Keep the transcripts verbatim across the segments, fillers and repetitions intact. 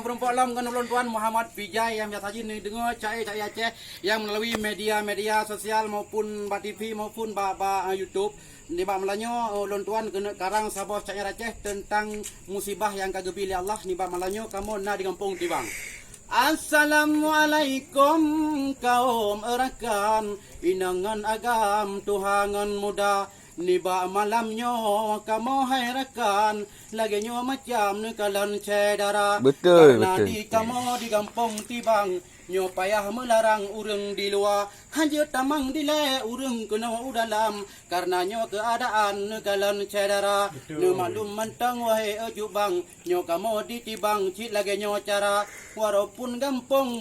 Rumpok lom ngon ulôn tuan Muhammad Vijay nyang biasa jih neudeungoe ca-e ca-e Aceh nyang meulalu media-media sosial maupun bak T V maupun bak, bak, eh, YouTube. Nibak malam nyoe, eh, ulôn tuan keuneuk karang saboh ca-e Aceh teuntang musibah nyang ka geubi lé Allah nibak malam nyoe kamoe na di gampông Tibang. Assalamualaikum kaum rakan, inong ngon agam, tuha ngon muda. Nibak malam nyoe kamoe hai rakan, lagée nyoe macam neukalon syedara. Beutôi, karena beutôi, di beutôi. Kamoe di gampông Tibang, nyoe payah meularang ureuëng di luwa. Hanjeuet tamang dilée ureuëng keunoe u dalam, karena nyoe keuadaan neukalon syedara. Beutôi. Neumaklum mantong wahé e cut bang, nyoe kamoe di Tibang cit lagée nyoe cara. Walaupun gampông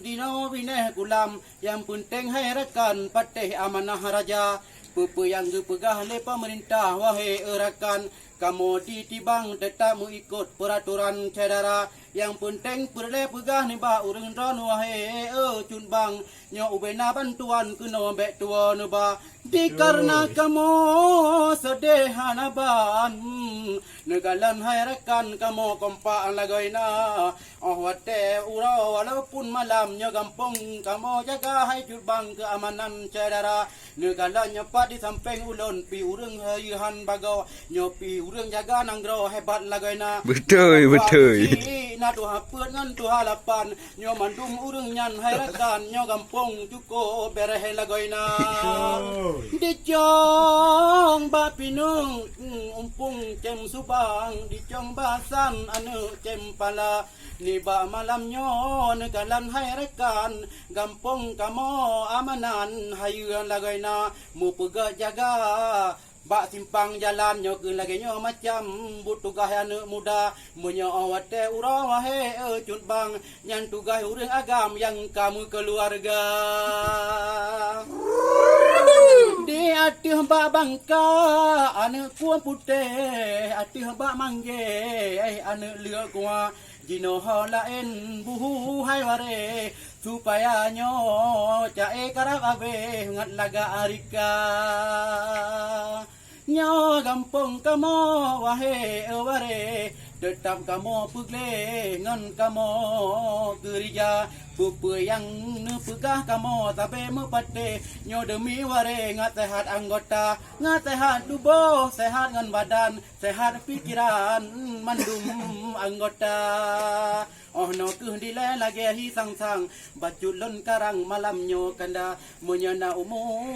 dinoe binéh kulam, nyang peunteng hai rakan patéh amanah raja. Peue-peue nyang geupeugah lé peumeurintah, wahé e rakan, kamoe di Tibang teutap meuikot peuratoran syedara. Nyang peunteng peureulée peugah nibak ureuëng droen, wahé e cut bang, nyoe ubena bantuan keunoe bék tuwoe neuba. Dikareuna kamoe seudeh hana ban, neukalon hai rakan kamoe kompak lagoina. Óh watée uroe walaupun malam, nyoe gampông kamoe jaga hai cut bang keuamanan syedara. Neukalon nyoe pat di sampéng ulôn, pih ureuëng hayeu han bagoe, nyoe pih ureuëng jaga nanggroe hebat lagoina. Beutôi, beutôi. Na tuha peuet ngon tuha lapan, nyoe mandum ureuëng nyan hai rakan, nyoe gampông cukôp béréh lagoina. Beutôi. Dicong bak pineung, umpung cém subang, dicong bak san aneuëk cém pala. Nibak malam nyoe neukalon hai rakan, gampông kamoe amanan hayeu lagoina, meupeugét jaga bak simpang jalan. Nyoe keuh lagée nyoe macam buet tugaih aneuëk muda. Meunyoe óh watée uroe, wahé e cut bang, nyan tugaih ureuëng agam nyang ka meukeuluwarga. Di ateueh bak bangka aneuëk kueh putéh, ateueh bak manggée aneuëk leue kuah. Jinoe ho laén buhu hai warée, supaya nyoe ca-e karab habéh ngat lagak rika. Nyoe gampông kamoe, wahé e warée, teutap kamoe peugleh ngon kamoe keurija. Peue-peue nyang neupeugah kamoe sabe meupatéh, nyoe deumi warée ngat seuhat anggota, ngat seuhat tuboh, seuhat ngon badan, seuhat pikeran mandum anggota. Óh noe keuh dilée lagée hi sang-sang, bacut lôn karang malam nyoe kanda. Meunyoe na umu